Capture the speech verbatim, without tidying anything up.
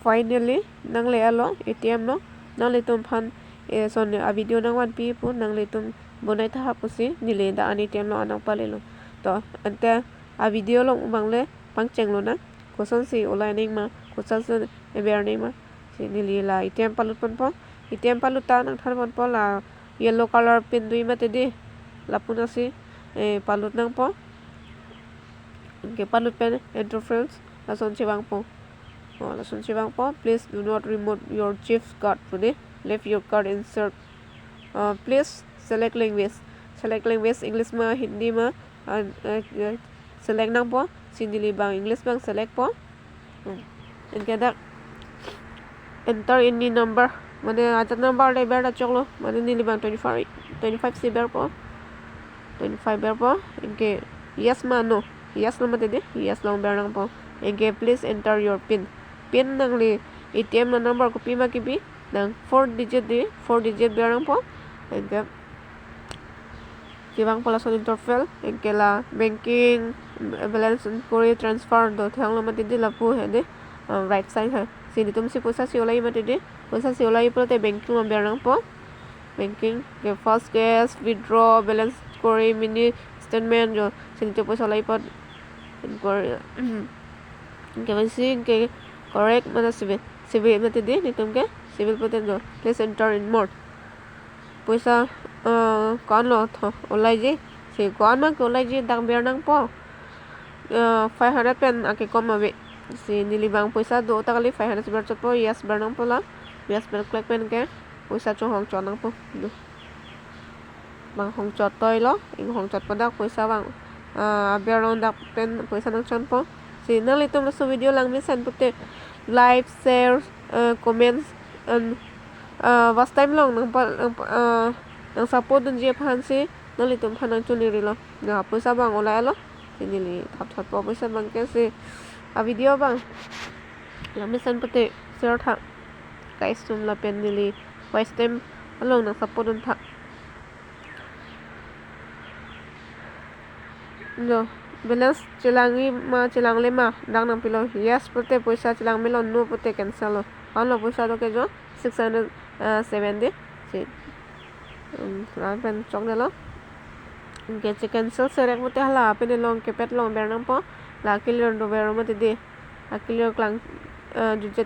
Finally, nangle-alo A T M along, nanglitum aphan, eh, son a video nangvanpi pu, nanglitum bonai tha pusi, neli dak an A T M along nangpalelo. To, ante a video along abang le pangchenglonang, kosonsi olai nangma, kosonsi aber nangma. Si neli la A T M palut ponpo, A T M palut ta nangthan ponpo la yellow color pin do-i mati di, lapu nangsi, eh, palut nangpo. Anke palut pen interface lason chevangpo. Oh, lason chevangpo. "Please do not remove your chip card pu di. Leave your card inside. Uh, please select language." Select language English ma, Hindi ma, and, uh, uh, select nangpo. Si neli abang English abang select po. Hmm. Anke dak enter any number. Mane ajat number le ber ta choklo. Mane neli abang twenty-five, twenty-five si berpo. Twenty-five berpo. Anke yes ma no. Yes lo mati di. Yes along ber nangpo. Anke "Please enter your pin." Pin nangli A T M along number kopi ma kebi, nang four digit di, four digit ber nangpo. Anke chevangpo lason interface, anke la banking, balance inquiry, transfer do thanglo mati di, lapu he di, uh, right side he. Si nelitum si poisa si olai mati di, poisa si olai pulote banking along ber nangpo. Banking, anke fast cash, withdraw, balance inquiry, mini statement jo, si nelitum poisa olai apot inquiry. Anke bang si anke correct mane save, save mati di, nelitum ke save pulote jo, "Please enter in more." Poisa, eh, ko-an lo tho olaiji. Si ko-an ma ke olaiji dak ber nangpo. Eh, five hundred pen akekom ave. Si neli abang poisa do ta kali, five hundred ber chotpo, yes ber nangpo la. Yes berklek pen ke poisa chonghong chot nangpo. Do. Abang hong chot toi lo, inghong chotpo dak poisa abang, ah, aber along dak pen poisa nangchonpo. Si nanglitum laso video langmesen pute like, share, eh, comments, and, ah, watch time along nangpa, nangpa, ah, nang support dunji aphan si nanglitum aphan nangchoningri lo. Na poisa abang olai-alo. Si neli thap thap po poisa abang ke. Si a video abang langmesen pute share tha. Guys, tum lapen neli watch time along nang support dun tha. No, balance chelang-i ma chelangle ma dak nangpilo. Yes pute poisa chelang melo, no pute cancel lo. Ko-an lo poisa do ke jo, six hundred, eh, seventy. Si, um, lapen chokdelo. Anke che cancel serek pute hala pen along kepet along ber nangpo. La clear do ber mati di. A clear klang, eh, jutje